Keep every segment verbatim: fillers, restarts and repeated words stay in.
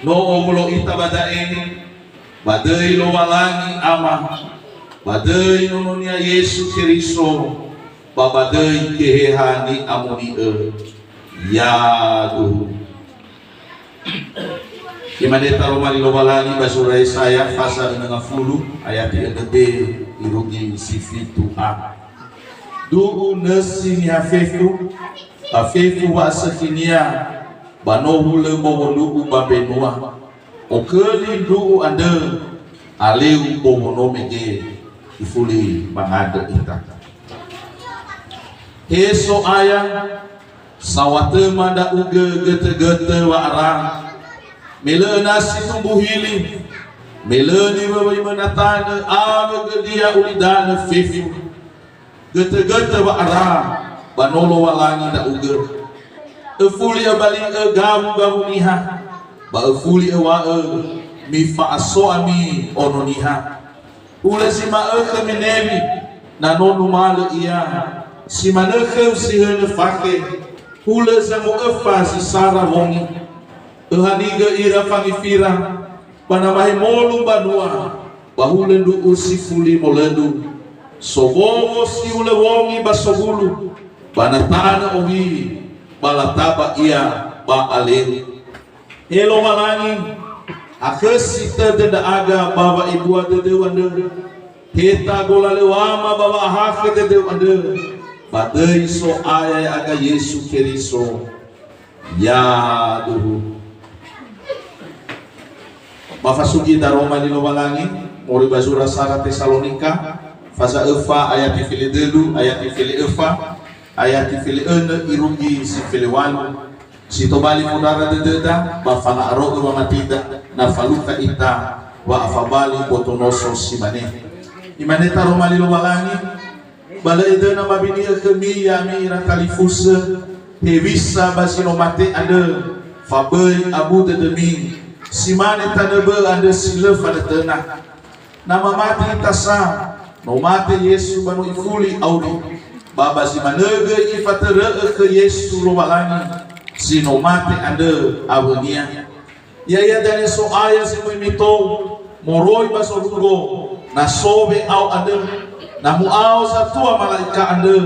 No owulo ita ba da'e, ba döi Lowalangi Ama, ba döi Nono-Nia Yesu Keriso, ba ba döi Geheha Ni'amoni'ö. Yaduhu. Imane taroma li Lowalangi ba zura Yesaya, fasa önö ngafulu, ayati önö B irugi si fitu A. Du'u nösi niha fefu, ba fefu wa'asökhinia, ba no hulö mbowo ndu'u ba mbenua. Oköli ndu'u andrö, aleu mbowo no mege, ifuli mangandrö ita. He So'aya, saŵatöma ndra'ugö götögötö wa'ara, me lö öna si tumbu hili, me lö niwöwöimöna tanö awö gölia ulidanö fefu. Götögötö wa'ara, ba no Lowalangi ndra'ugö. Öfuli öbali'ö gawugawu niha, ba öfuli öŵa'ö, "Mifa'aso ami, ono niha." Hulö zi ma'ökhö Menewi, na no numalö ia, si manö khöu si hönö fakhe, hulö zango'öfa zi sara wongi. Öhanigö ira fangifira, ba na mahemolu mbanua, ba hulö ndu'u si fuli molöndru. Sowowo si hulö wongi ba sowulu, ba na tanö owi, ba lataba ia ba aleu. He Lowalangi, akhösi tödö ndra'aga ba wa'ebua dödöu andrö. Heta golalöŵama ba wa'ahakhö dödöu andrö, ba döi So'aya ya'aga Yesu Keriso. Yaduhu. Ba fasugi daroma li Lowalangi, moroi ba zura sara Tesalonika, fasa öfa ayati fele dölu, ayati fele öfa, ayati fele önö irugi si fele walu. Si tobali fondrara dödöda, ba fana'aro'ö wamatida, na falukha ita, wa'afabali boto noso si mane. Imane taroma li Lowalangi, Ba lö edöna mabini'ö khömi ya'ami ira talifusö, hewisa ba zi no mate andrö, fa böi abu dödömi, si mane tanö bö'ö andrö si lö fanötöna. Na mamati ita sa, no mate Yesu ba no ifuli auri, ba ba zi manö göi ifatörö'ö khö Yesu Lowalangi, zi no mate andrö awö-Nia. Ya'ia dania So'aya si möi mitou moroi ba zorugo, na so we'ao andrö, na mu'ao zatua mala'ika andrö,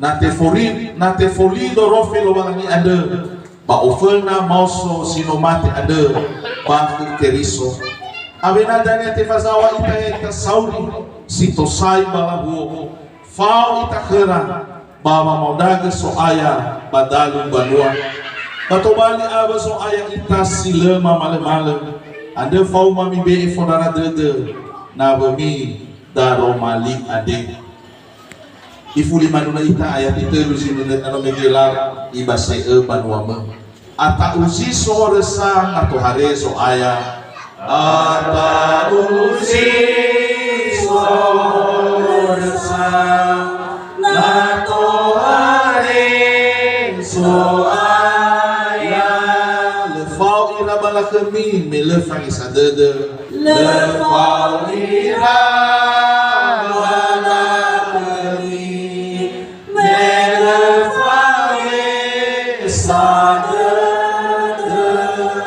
na tefori-, na tefolido rofe Lowalangi andrö, ba oföna maoso zi no mate andrö ba khö Keriso. Awena dania tefazaŵa ita ya'ita sauri si tosai ba lawuo. Fao ita khöra, ba wamaondragö So'aya ba dalu mbanua. Ba tobali awö So'aya ita si lö mamalömalö. Andrö faoma mibe'e fondrara dödö nawömi daroma li andre. Ifuli manunö ita ayati tölu zi nunö ano megelar ibase'ö banuamö. Ata'u zi so horösa na tohare Zo'aya. Ata'u zi so horösa na tohare Zo'aya. Lö fao ira ba lakhömi me lö fangisa dödö. Lö fao ira ba lakhömi. Me lö fangisa dödö.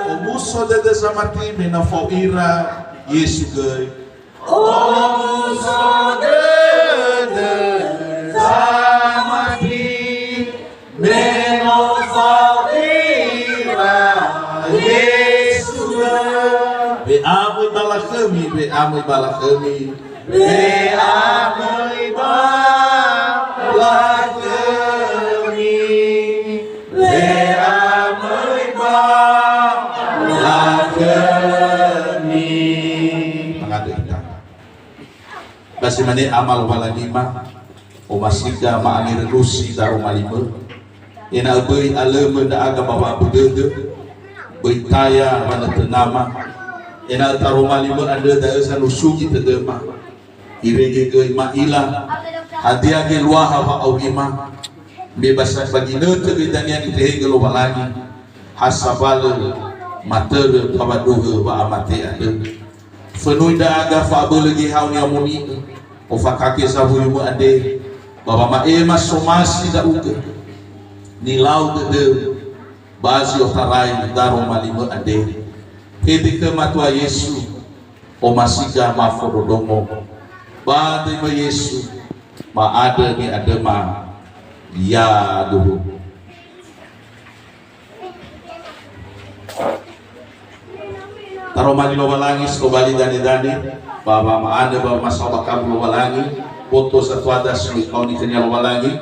Omuso dödö zamati me na fao ira Yesu göi. Omuso dödö zamati me no fao ira Yesu göi. We'amöi ba lakhömi, we'amöi ba lakhömi. We'amöi ba lakhömi, we'amöi ba lakhömi. Mangandrö ita. Ba si mane Ama Lowalangima, omasiga ma'angerölusi daroma limö. Ena'ö böi alömö ndra'aga ba wa'abu dödö, böi taya wanötönama, ena'ö taroma limö andrö da'ö zanusugi tödöma. Irege göi ma'ila, hadia geluaha wa'aurima, me ba sa-, ba ginötö göi dania nitehegö Lowalangi, ha sabalö matörö fawaduhö wa'amate andrö. Fönui ndra'aga fa'abölö Geheha Ni'amoni'ö, ofakake zawuyumö andre, ba wama'ema somasi ndra'ugö. Nilau dödöu, ba zi otarai daroma limö andre. Hede khö matua Yesu, omasiga mafondrondrongo. Ba döimö Yesu, ma'andrö ni'andröma yaduhu. Taroma li Lowalangi si tobali danedane, ba wama'andrö ba wamasao ba kabu Lowalangi, boto satuada si no ikaoni khönia Lowalangi,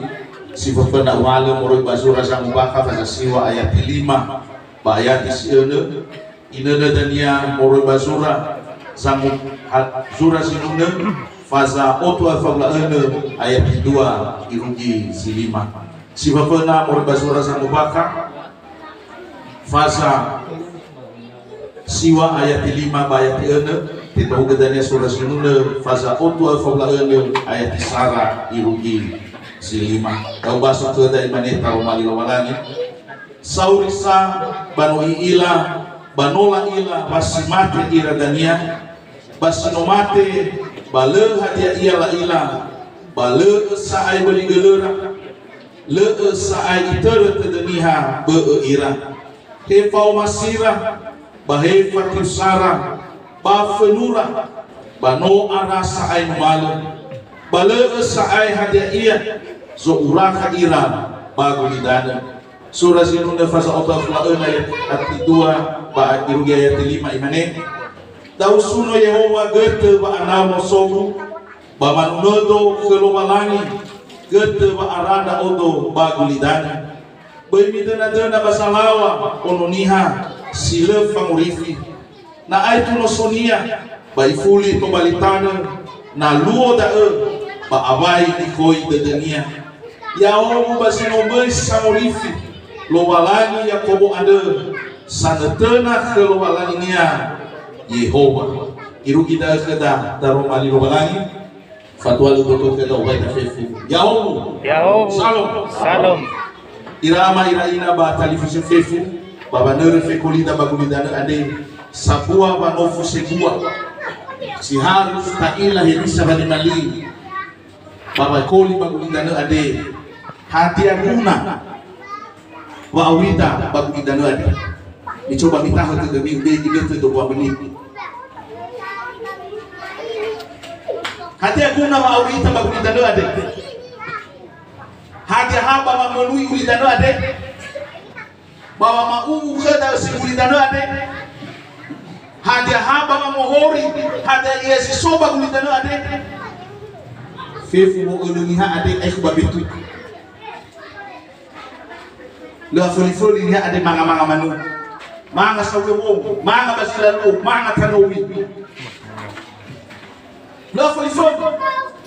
si föföna uhalö moroi ba zura Zamubakha faza siwa ayati lima ba ayati si önö, inönö dania moroi ba zura Zamu-, ha-, zura Zinunö faza otu afa ula önö ayati dua irugi zi lima. Si föföna moroi ba zura Zamubakha, faza siwa ayati lima ba ayati önö, tetahugö dania zura Zinunö, faza otu afa ula önö ayati sara irugi zi lima. Da'ö ba so khöda imane taroma li Lowalangi. Sauri sa ba no i'ila, ba no la'ila wa si mate ira dania, ba si no mate, ba lö hadia ia la'ila, ba lö'ö sa'ae böli gölöra, lö'ö sa'ae itörö tödö niha bö'ö ira. He fa'omasira, ba he fatiusara, ba fönura, ba no ara sa'ae numalö, ba lö'ö sa'ae hadia ia zo'urakha ira ba gulidanö. Sura Zinunö faza otu afa ula önö ayati dua ba irugi ayati lima imane, Da'usuno Yehowa götö wa'anao nosogu, ba manunödo khö Lowalangi götö wa'ara ndra'odo ba gulidanö. Böi midönadöna ba zalaŵa ono niha si lö fangorifi. Na aetu nosonia, ba ifuli tobali tanö, na luo da'ö, ba awai nikhoi dödönia. Ya'ahowu ba zi no möi sangorifi, Lowalangi Yakobo andrö, sanötöna khö Lowalanginia Yehowa. Irugi da'ö khöda daroma li Lowalangi, fatua lö boto khöda owaida fefu. Ya'ahowu. Ya'ahowu. Salom. Salom. Ira ama, ira ina ba talifusö fefu, ba wanörö fekolida ba gulidanö andre, sambua wanofu sebua. Si harus ta'ila hewisa walimali ba wakoli ba gulidanö andre, hadia guna wa'aurida ba gulidanö andre. Micoba mitahö tödömi, ube'e ginõtö dua menit. Hadia guna wa'aurida ba gulidanö andre? Hadia ha ba wamönui gulidanö andre? Ba wama'u'u khöda ösi gulidanö andre? Hadia ha ba wamohori hadia ia si so ba gulidanö andre? Fefu mo'ölö niha andre aekhu ba betui. Lö aföli-föli niha andre manga-manga manö. Manga saulö wongo, manga ba zi laluo, manga tanowi. Lö aföli-föli.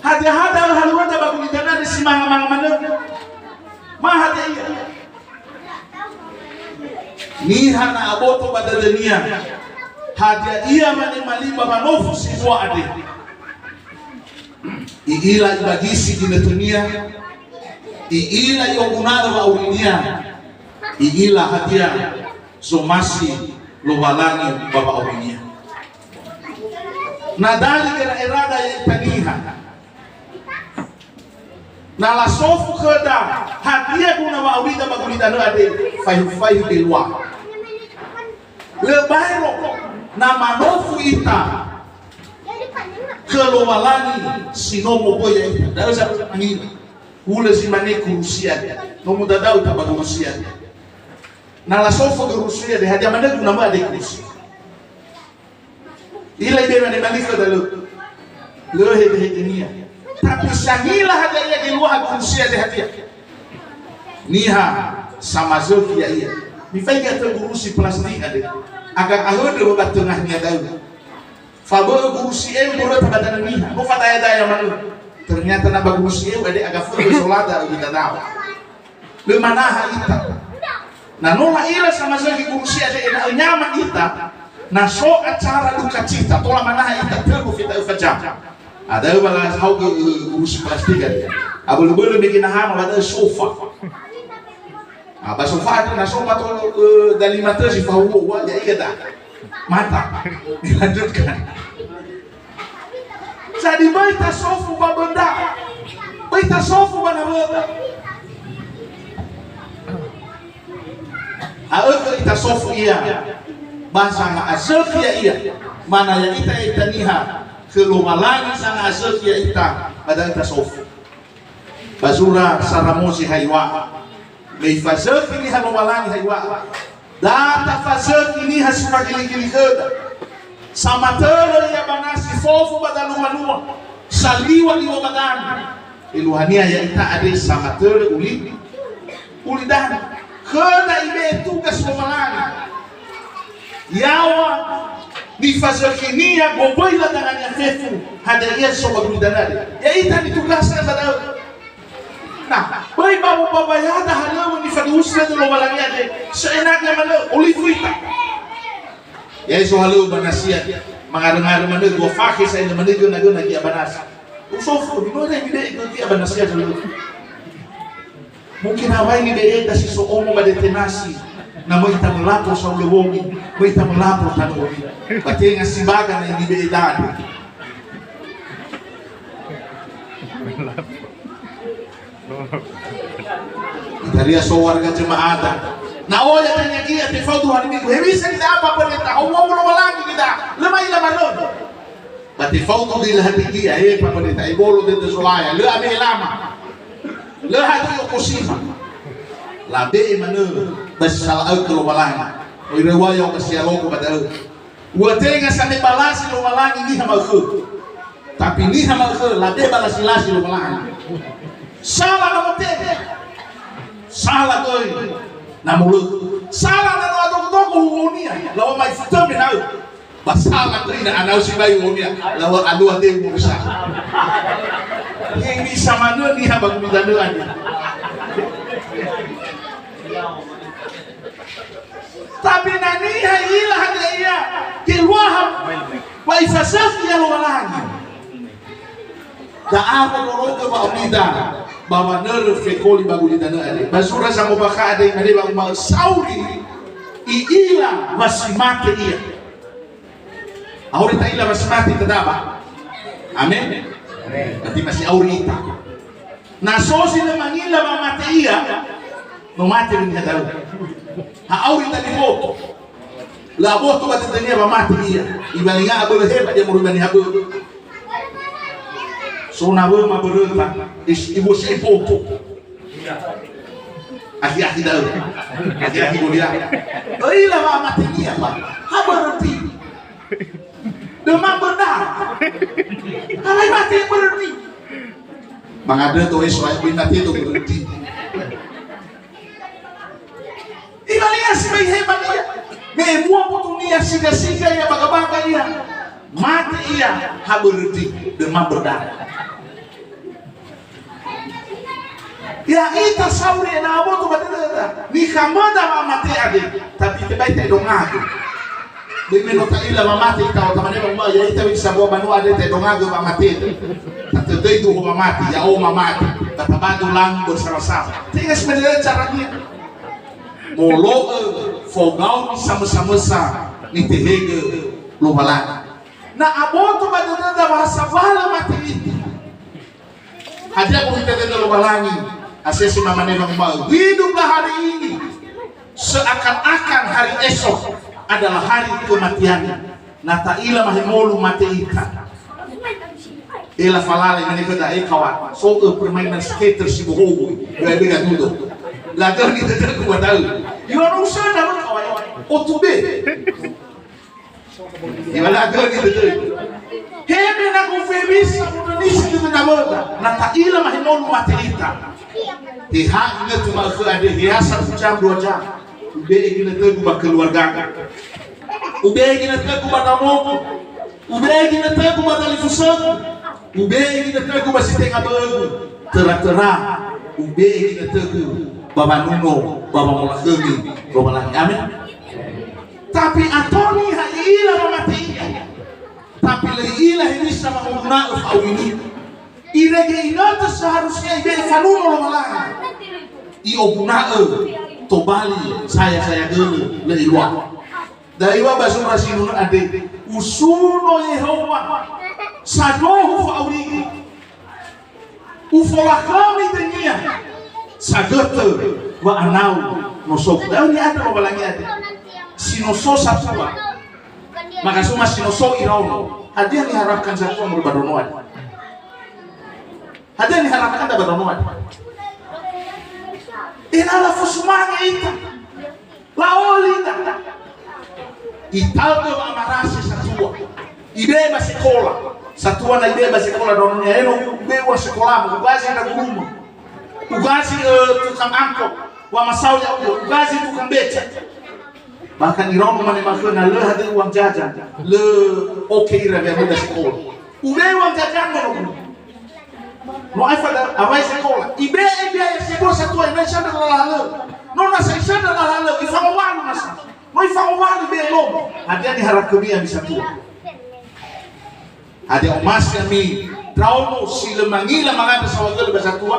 Hadia ha da'ö haluada ba gulidanö andre si manga-manga manö? Ma hadia ia? Niha na aboto ba dödönia, hadia ia mane mali ba wanofu sebua andre, i'ila ibagisi ginötönia, i'ila i'ogunarö wa'aurinia, i'ila hadia zomasi Lowalangi ba wa'aurinia. Na dali gera'erada ya'ita niha. Na lasofu khöda, hadia guna wa'aurida ba gulidanö andre, faihu-faihu beluaha. Lö baero, na manofu ita khö Lowalangi si no moböi ya'ita. Da'ö sa mangila. Hulö zi mane kurusia. No mudadao ita ba kurusia. Na lasofu kurusia andre, hadia manö guna möi andre kurusia? Ila ibe'e mane mali khöda lö. Lö hede-hedenia. Tapi sangila hadia ia geluaha gurusi andre hadia? Niha samazökhi ya'ia. Mifaigi atö gurusi plastik andre. Aga ahöndrö ba töngahnia da'ö. Fabö'ö gurusi eu moroi ba danö niha. No fadaya-daya manö. Ternyata na ba gurusi eu andre aga fö'ö zolada ögi dadawa. Lö manaha ita. Na no la'ila samazökhi gurusi andre ena'ö nyama ita, na so acara duka cita, tola manaha ita tölu feta'ö faja. Ada'ö wa lahaogö, ö, gurusi plastik andre. Abölö-bölö mege nahama wa da'ö sofa. Ah, ba sofa andre na sofa tolo, ö, dalima tö si fahuhuo, wa, ya iya da. Mata. Dilanjutkan. Jadi böi tasofu ba bönda. Böi tasofu ba nawöda. Ha'ökhö itasofu ia. Ba sanga'azökhi ya'ia, mana ya'ita, ya'ita niha khö Lowalangi sanga'azökhi ya'ita, ba da'ö tasofu. Ba zura Saramozi ha iŵa'ö, me ifazökhi niha Lowalangi ha iŵa'ö, da tafazökhi niha si fagili-gili khöda. Samatörö ia ba nasi fofu ba dalua-lua, saliŵa-liŵa ba danö. Eluahania ya'ita andre samatörö uli, ulidanö. Khöda ibe'e tugas Lowalangi. Yaŵa nifazökhinia gowöila dangania fefu, hadia ia so ba gulidanö andre. Ya'ita nitugaskan ba da'ö. Na, böi ba mubabayada halöŵö nifaduhusi dödö Lowalangi andre, sa'ae na manö, olifu ita. Ya'e so halöŵö ba nasia, mangarö-ngarö manö, dua fakhe sa'ae manö göna-göna gi'a ba nasi. Usofu, no re mibe'e göna gi'a ba nasia dödö. Mungkin ha ŵa'ö nibe'eda si so omo ba dete nasi, na möi ita mölapo saulö wongi, möi ita mölapo tanö wongi. Ba tenga sibaga na nibe'eda andre. Itaria so warga jema'ada. Na oya tanya gi'a tefaudu hari Minggu. Hewisa kita apa pendeta? Hawa Lowalangi kita. Lö ma'ila maröi. Ba tefaudu di lahan gi'a, he, Pak Pendeta, ebolo dödö Zo'aya. Lö abe lama. Lö hadu yokosima. Labe'e manö ba si sala'ö khö Lowalangi. Oi rewa yo kasi aloko ba da'ö. U'atenga sa me balasi Lowalangi niha ma'ökhö. Tapi niha ma'ökhö, labe balasi-lasi Lowalangi. Sala na mote. Sala göi na molö. Sala na no adogo-dogo huhunia. Laŵa mai futöme na'ö. Ba sala göi na ana'ö sibai huhunia. Laŵa alua deu morisa. Hewisa manö niha ba gulidanö andre. Tapi na niha i'ila hadia ia, geluaha wa ifazökhi ia Lowalangi. Da'a wondrorogö wa'aurida ba wanörö fekoli ba gulidanö andre. Ba zura Zamobakha andre imane wa'uma'ö sauri i'ila wa si mate ia. Auri ta'ila wa si mate tadaba. Amen. Berarti masih auri ita. Na so si lö mangila wamate ia, no mate niha da'ö. Ha auri tali boto. Lö aboto ba dödönia wamate ia. Ibalinga abölö hebat ia moroi ba niha bö'ö. So nawöma böröta, is-, ibusi ipoto. Akhi-akhi da'ö. Akhi-akhi mulia. Öila wa'amatenia, Pak. Ha böröti. Döma böröda. Halai mate böröti. Mangandrö to Yesu, ayo bina teto böröti. Ibalia sibai hebat ia. Me mua botonia siga-siga ia, baga-baga ia. Mate ia, ha böröti, döma böröda. Ya'ita sauri ena'ö aboto ba dödöda. Nikhamöda wamate andre, tapi tebai ta'edongagö. Böi me no ta'ila wamate ita, o tamane wa'uma'ö, ya'ita wei sambua banua andre ta'edongagö wamate. Tatödöi duho mamati, ya'o mamati. Tatabadu langi bersama-sama. Tenga si menelel carania. Molo'ö fogaoni samö-samösa nitehegö Lowalangi. Na aboto ba dödöda wa ha sabalö mate ita. Hadia gohita dödö Lowalangi, asese mamane wanguma'ö, "Hiduplah hari ini, seakan-akan hari esok adalah hari kematian." Na ta'ila mahemolu mate ita. Ela falala imane khöda, "E kawan, so ö permainan skater si bohogu, bega-bega dudo." Lagöni dödögu ba da'ö. Ira no usöda lo kawan, otu be. Iwalagöni dödöi. He me na gofewisa modönisi dödö nawöda, na ta'ila mahemolu mate ita. He ha inötu ma'ökhö andre, he ha satu jam, dua jam. Ube'e ginötögu ba keluargagu. Ube'e ginötögu ba nomogu. Ube'e ginötögu ba dalifusögu. Ube'e ginötögu ba si tenga bö'ögu. Töra-töra. Ube'e ginötögu ba wanuno, ba wangolakhömi Lowalangi. Amen. Tapi ato niha i'ila wamate ia. Tapi lö i'ila hewisa wa'oguna'ö fa'aulinia. Irege inötö seharusnya ibe'e fanuno Lowalangi. I'oguna'ö tobali saya-saya gölö lö eluaho. Da'e iŵa'ö ba zura sinunö andre, "Usuno Yehowa, sadohu fa'aurigu." Ufolakhömi dönia, sagötö wa'anau nosogu. Da'ö ni'andrö Lowalangi andre. Si no so satua, maka so ma si no so iraono. Hadia niharapkan satua moroi ba ndraono andre? Hadia niharapkan ba ndraono andre? Ena'ö lafosumange ita. La'oli ita. Itaögö wa'amarasi satua. Ibe'e ba sekola. Satua na ibe'e ba sekola ndraono niha, eno ube'e ua sekola, ugazi ndragurumö. Ugazi, eh, tukang angkot. Wa masao ya'ugö, ugazi tukang beca. Bahkan iraono mane ba khöu na lö hadia uang jajan, lö oke ira we'amöi ba sekola. Ube'e uang jajan ndraono. No aefa da-, awai sekola. Ibe'e biaya sebua satua, ina isandra lala halö. No nasa isandra lala halö, ifangowalu nasa. No ifangowalu ibe'e lomo. Hadia niharapkan ami satua? Hadia omasi ami ndraono si lö mangila mangandrö saohagölö ba satua?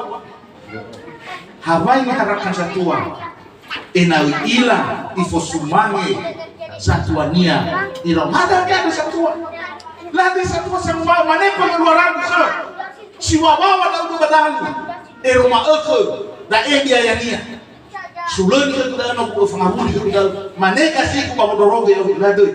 Hawai niharapkan satua? Ena'ö i'ila ifosumange satuania ira. Hadia ni'andrö satua? Lö hadia satua sanguma'ö, mane pengeluarangu khöu. Si wawawa ndra'ugö ba dalu. Ero ma'ökhö, da'e biayania. Sulöni khögu da'ö, no u'ö fangawuli khögu da'ö. Mane gasigu ba wondrorogö ya'ugö, la döi.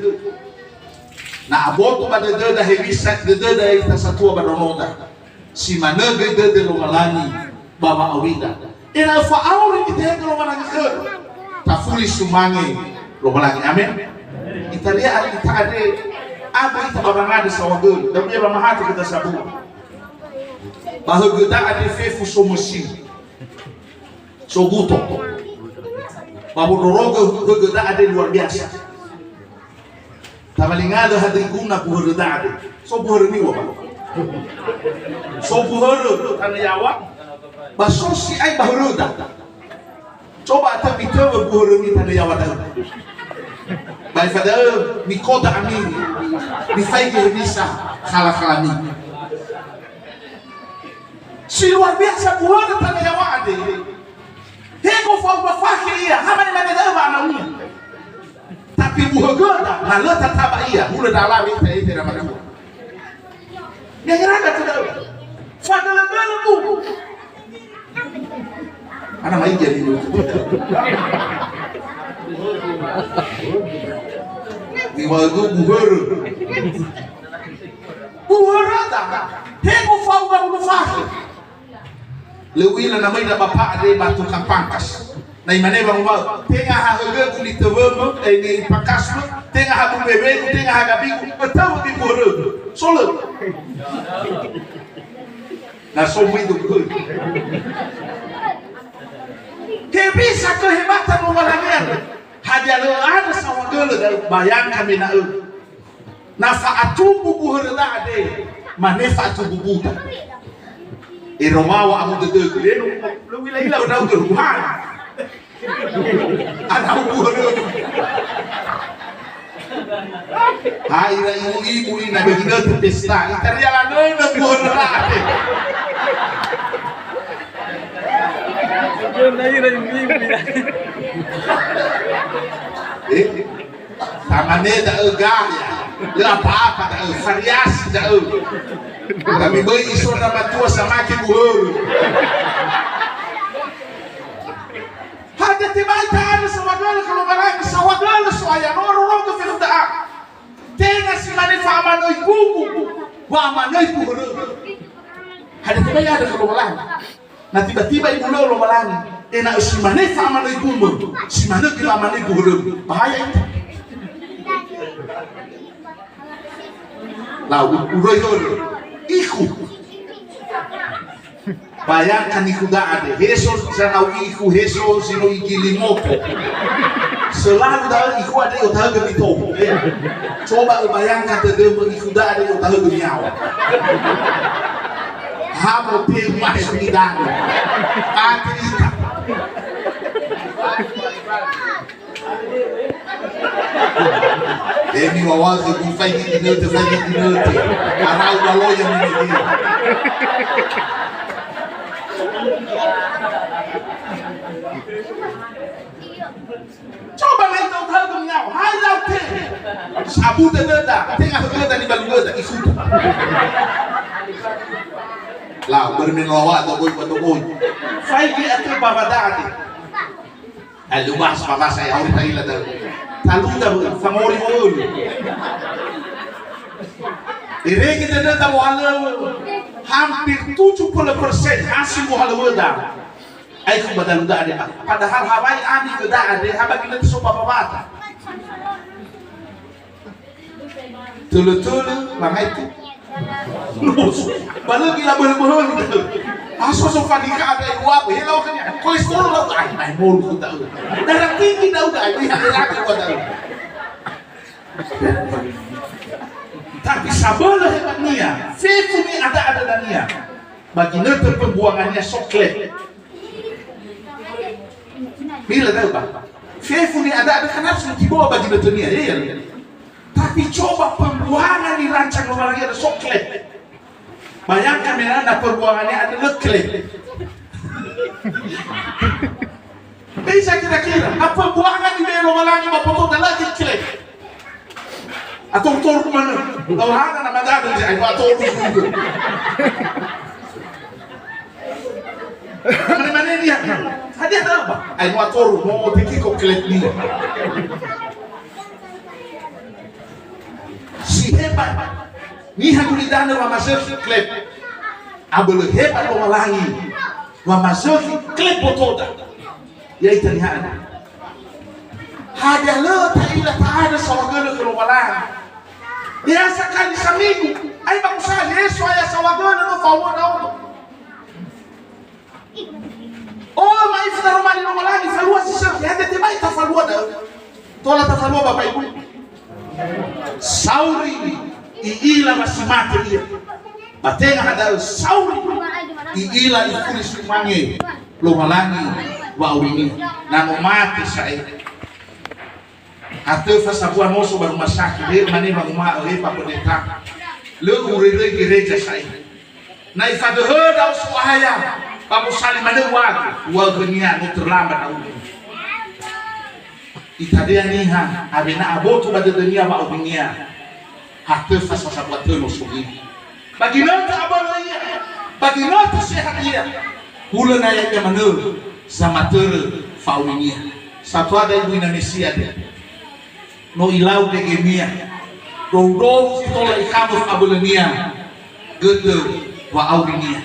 Na aboto ba dödöda hewisa dödöda ita satua ba ndraonoda. Si manö göi dödö Lowalangi ba wa'aurida. Ena'ö fa'auri nitehegö Lowalangi khöda. Tafuli sumange Lowalangi. Amen. Italia ita andre, abö ita ba wangandrö saohagölö. Da'ö ba mahato göda sabua. Ba högöda andre fefu somösi. Soguto. Ba wondrorogö högöda andre luar biasa. Tawalingalö hadia guna buhöröda andre. So buhörö niŵa'ö ba. So buhörö tanö yaŵa. Ba so si'ai ba höröda. Coba atö mitewö buhörömi tanö yaŵa da'ö. Ba aefa da'ö mikoda ami. Mifaigi hewisa khala-khalami. Si luar biasa buhörö tanö yaŵa andre. He gofu aofa fakhe ia, ha mane-mane da'ö wa'anaunia. Tapi buhögöda, na lö tataba ia, hulö dalawe ita ete ramatua. Meheraga tu da'ö. Fagölö-gölö bu. Ana mai dia dulu. Niŵa'ögu buhörö. Buhöröda, he gofu aofa fakhe. Lö u'ila na möi ndra bapa andre ba tukang pangkas. Na imane wanguma'ö, "Tenga ha högögu nitewömö, eh, nipangkasmö, tenga ha bubewegu, tenga ha gabigu, ötawö bi buhörögu." So lö. Na so möi dögöi. Hewisa kehebatan Lowalangi andre. Hadia lö andrö saohagölö da'ö, bayangkan me na'ö. Na fa'atumbu buhöröda andre, mane fa'atumbu buda. Ero wawa amu dödögu, lö no, lö u'ila-ila ndra'ugö Tuhan. Ana buhörö. Ha ira ibu-ibu ina beginötö pesta, itaria lanönö buhöröda andre. Buhörö ira ibu-ibu ina. Eh? Tamane da'ö gahe, lö apa-apa da'ö, variasi da'ö. Tapi böi iso ndra matua samake buhörö. Hadia tebai ta'andrö saohagölö khö Lowalangi, saohagölö So'aya, no ororogö fefu da'a. Tenga si mane fa'amanö ibugu, wa'amanö ibuhörö. Hadia tebai andrö khö Lowalangi. Na tiba-tiba ibulö Lowalangi, ena'ö si mane fa'amanö ibumö, si manö göi wa'amanö ibuhörömö. Bahaya ita. Lau, u-, uröi hörö. Ikhu. Bayangkan ikhuda andre. He so zanau ikhu, he so zi no igili moto. Selalu da'ö ikhu andre i'otahögö mitobo. Eh. Coba öbayangkan tödömö ikhuda andre i'otahögö nyawa. Ha moteu masuk idanö. Mate ita. Eh, miŵa'ö khögu, faigi ginötö, faigi ginötö. Arau baloya mene dia. Coba lai tau tahu demi nyawa. Hai lau te. Sabu dödöda, tenga högöda nibalugöda, isuda. Lau, börö me no laŵa'ö dogoi ba dogoi. Faigi atö ba wadade. Ae lö bahas ba bahasa ya'ahowu ta'ila da'ö. Taluda wö'ö, fangori wö'ö. Irege dödöda wohalöŵö, hampir tujuh puluh persen hasil wohalöŵöda. Aekhu ba daluda andre, padahal hawai ami göda andre, ha ba ginötö so ba wawata. Tölu-tölu, mangai tu. Ba lö gila böhö-böhö. Aso so fadika ada iwa, he lau khönia. Kolesterol lau, ai, ai, molu ku da'ö. Darah tinggi da'ö, ai, ai, ai, ai, wa da'ö. Tapi sabölö hebatnia, fefu ni'ada-ada dania. Ba ginötö pembuangannya so klep. Mila da'ö ba. Fefu ni'ada-ada kan harus tiboa ba ginötönia, ya, ya. Tapi coba pembuangan ni rancang Lowalangi ada so klep. Bayangkan me na pembuangannya ada lö klep. Bisa kira-kira, na pembuangan ni Lowalangi ba botoda lö klep. Atoru-toru manö. Tau hana na madada, ai, atoru-toru. Mane-mane niha. Hadia ba? Ai, no atoru, no tiki ko klep ni. Si hebat. Niha gulidanö wamazökhi klep. Abölö hebat Lowalangi. Wamazökhi klep botoda. Ya'ita niha andre. Hadia lö ta'ila ta'andrö saohagölö khö Lowalangi? Ya sakali saminggu, ai ba usali, Yesu aya saohagölö no fahuhuo ndra'odo. Oh, ma'ifu daroma li Lowalangi, falua si sökhi, hadia tebai tafalua da'ö? Tola tafalua, Bapak Ibu? Sauri, i'ila wa si mate ia. Ba tenga hada'ö sauri, i'ila ifuli sumange Lowalangi wa'aurinia. Na no mate sa'ae. Atöfa sambua noso ba rumah sakit, he mane wanguma'ö, he Pak Pendeta. Lö uröröi gereja sa'ae. Na ifadöhö ndra'o So'aya, ba mosali manö uagu, uagu khönia no terlambat ndra'ugö. Itadea niha, awena aboto ba dödönia wa'aurinia. Atöfa sasambua tö nosonia. Ba ginötö abölö ia, ba ginötö sehat ia. Hulö na ya'ia manö, samatörö fa'aurinia. Satuada ibu ina Mesia de. No ilau degenia. Dou-dou si tola ikhabu fa'abölönia. Götö wa'aurinia.